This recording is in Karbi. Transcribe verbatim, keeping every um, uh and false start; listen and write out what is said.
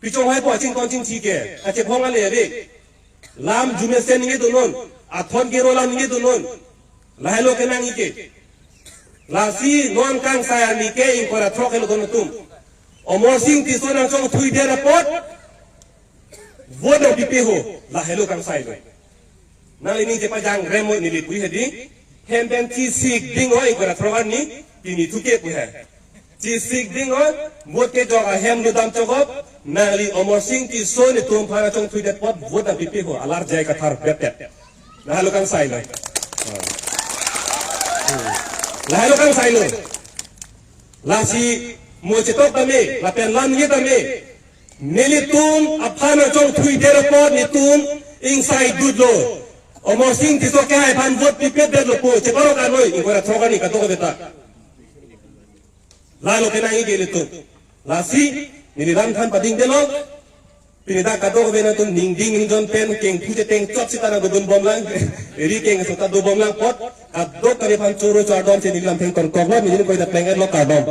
Pichong hai po aching kon ching thike. Ache phong ale ave. Lam jumesen ningje dunnon. Athon kero lam ningje dunnon. Lahelo kenangji ke. Lasi non kangsai arni ke ingkoi ra throk helo don atum. Amarsing Tisso nangchongthuidet apot vote nangpipe ho. Lahelo kangsai lo. Nangli ning chepajangrem mo neli pu hedi. Hem pen chisik ding ho ingkoi ra throk arni. Pini thuke pu he. Chisik ding ho, vote kejok ahem ludam chokop, nangli Amarsing Tisso netum aphan nangchongthuidet apot vote nangpipe ho, alar jai kathar bettet. Lahelo kangsai lo. Lahelo kangsai lo. Lasi mo chetok tame, lapen lam ye tame. Nelitum aphan nangchongthuidet apot netum ingsaidut lo. Amarsing Tisso kehai aphan vote pipedet lo pu, cheparok anoi, ingkoi ra throk arni kadokave ta. Lahelo kenangji ke nelitum. Lasi, neli lam than padingdetlo. Pini dak kadokave nangtum ningding ningjon pen kengthu cheteng chot sita nangdobom lang. Eri keng sita dobom lang apot. Kadokave aphan choro chardom si neli lam thengton koklo, neli koi da pleng lo kardom.